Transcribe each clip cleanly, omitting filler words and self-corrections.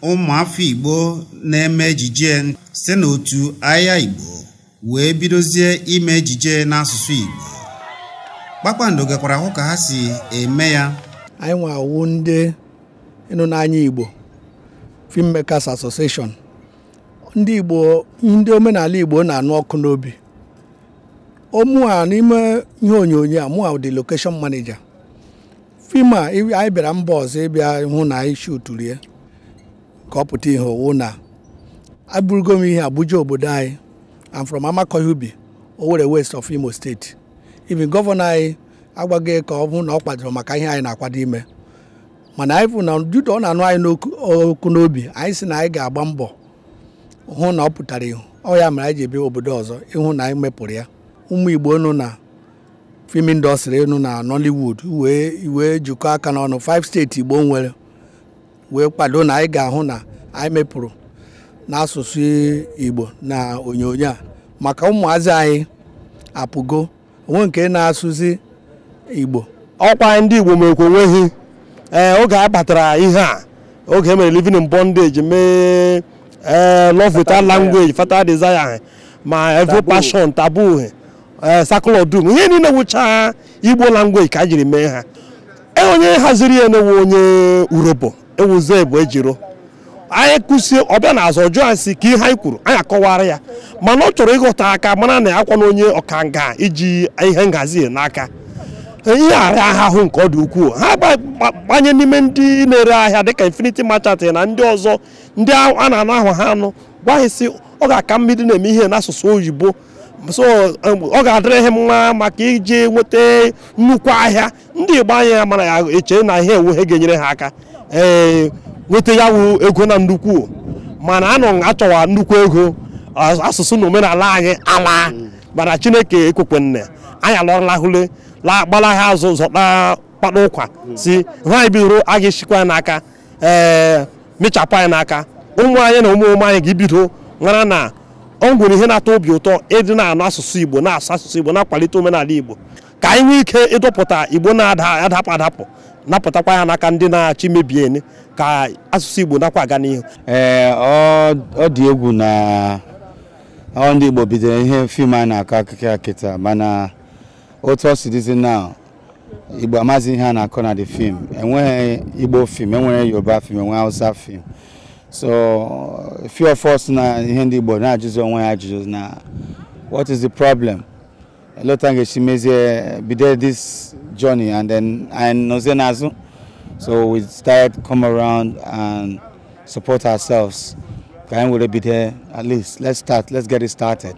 Ụmụafọ Igbo na-eme ejije site n'otu Ahịa Igbo wee bidozie ime ejije n'asụsụ Igbo. Kpakpando gakwara hụ ka ha si eme ya. Anyị nwa awụ ndị ịnụnanya Igbo Filmmakers Association, ndị Igbo, ndị omenala Igbo na-anụ ọkụ n'obi. Omua n'ime ihe onyonyo a, mụa the location manager. Film a anyị bịara mba ọzọ ịbịa hụ na anyị shuturu ya ka ọ pụta ihe owu na abụrụgo m ihe Abuja obodo anyị. I'm from Amakohia-Ubi, Owerri West of Imo State. Even gọvanọ anyị agwaghị ka ọ bụ na ọ kwadoro maka ihe anyị na-akwado ime, mana anyị bụ na judo ọ na-anụ anyị n'okwu n'obi. Anyị sị na anyị ga-agba mbọ hụ na ọ pụtara ihu. Ọ ya mere anyị ji ebe obodo ọzọ ịhụ na anyị mepụrụ ya. Ụmụ Igbo nọ na film industry nọ na Nollywood wee jikọọ aka n'ọnụ 5 steeti Igbo nwere wee kwado na anyị ga-ahụ na anyị mepụrụ n'asụsụ Igbo na onyonyo a, maka ụmụazị anyị apụgo onwe nke na-asụzi Igbo. Ọkwa ndị Igbo mekwa onweghị. Ee, oge a batara ihe a, oge e mere Living in Bondage, mee ee Love Without Language, Fatal Desire, ma Evil Passion, Taboo, ee Circle of Doom, ihe niile wụcha Igbo language ka a jiri mee ha. Onye haziri ya na-ewu onye Urobo ewuze bụ ejiro anyị kwụsị ọbịa na azụ ọjọọ anyị si ka ihe anyị kwuru anyị akọwara ya, mana ọ chọrọ ịghọta aka mara na akwa na onye ọkanga iji ihe nhazi n'aka ihe arịa ahụ nke ọ dị ukwuu. Ha gbanye n'ime ndị na-ere ahịa dịka Infinity Merchant na ndị ọzọ ndị a na-anụ ahụ ha anụ gwa ha sị ọ ga-aka mmiri na-eme ihe n'asụsụ oyibo, so ọ ga-adịrị ha mma maka iji nweta nnukwu ahịa. Ndị Igbo anyị ya mara ya eche na ihe ewu ha ga-enyere ha aka ee nweta ya wụ ego na nnukwu, mana anọ achọwa nnukwu ego asụsụ na omenala anyị ala. Mana Chineke ekwekwenna anyị alọrọlahụle la gbalaha azụ zọta kpado ụkwa si ha anyị bidoro a ga-eshikwa ya n'aka, ee mịchapụ anyị n'aka. Ụmụ anyị na ụmụ ụmụ anyị ga-ebido mara na ọ nwere ihe na-atọ obi ụtọ ịdị na-anụ asụsụ Igbo, na-asụ asụsụ Igbo, na-akwalite omenala Igbo, ka anyị nwee ike ịdọpụta Igbo na-adapụ adapụ, napụtakwa ya n'aka ndị na-achị mebie, ka asụsụ Igbo nakwa aga n'ihu. Ee, ọ dị egwu na ọ ndị Igbo bidoro ihe film a na-akọ akụkọ ya kịta, mana otu ọ si dịzi na Igbo amazi ihe a na-akọ na the film. Enweghị Igbo film, enwere Yoruba film, enweghị Hausa film. So few of us na ihe ndị Igbo na-ajụzi onwe ha ajụjụ na what is the problem? Elota ga-esi mezie bido this journey and then anyị nọzie n'azụ. So we started come around and support ourselves. Ka anyị were bido, at least let's start, let's get it started.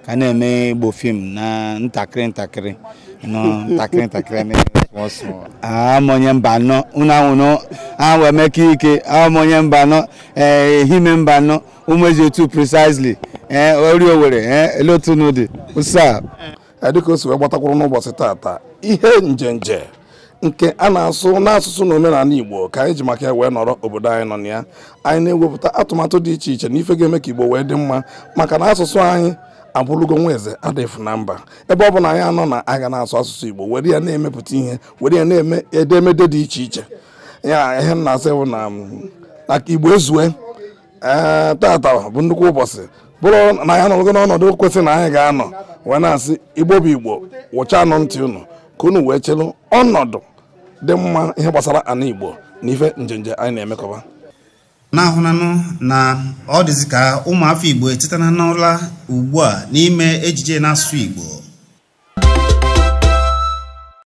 Ka anyị na-eme Igbo film na ntakịrị ntakịrị, ntakịrị ntakịrị, small small. Ama onye mba anọ unu anwụnụ ahụ Emeka Ike, ama onye mba anọ ehime mba anọ ụmụezi otu precisely ee ori Owerri ee ele otu n'ụdị ụsa. Dịka o si wee gbatakwuru n'ụbọchị tata, ihe njenje nke a na-asụ n'asụsụ na omenala Igbo ka anyị ji maka ya wee nọrọ obodo anyị nọ na ya. Anyị na-ewepụta atụmatụ dị iche iche na ife ga-eme ka Igbo wee dị mma, maka na asụsụ anyị abụrụgo nwa eze adịfu na mba. Ebe ọ bụ na anyị anọ na aga na-asụ asụsụ Igbo were ya na-emepụta ihe, were ya na-eme edemede dị iche iche. Ya ihe m na-asị bụ na Igbo ezue. Ee, tata bụ nnukwu ụbọchị bụrụ na anyị anọrọgo n'ọnọdụ kwesịrị na anyị ga-anọ wee na-asị Igbo bụ Igbo, wụcha anụ ntị unu ka unu wee chelụ ọnọdụ dị mma ihe gbasara ana Igbo na ife njenje anyị na-emekọba. Na-ahụnanụ na ọ dịzị ka ụmụafọ Igbo etetana n'ụra ugbu a n'ime ejije na-asụ Igbo.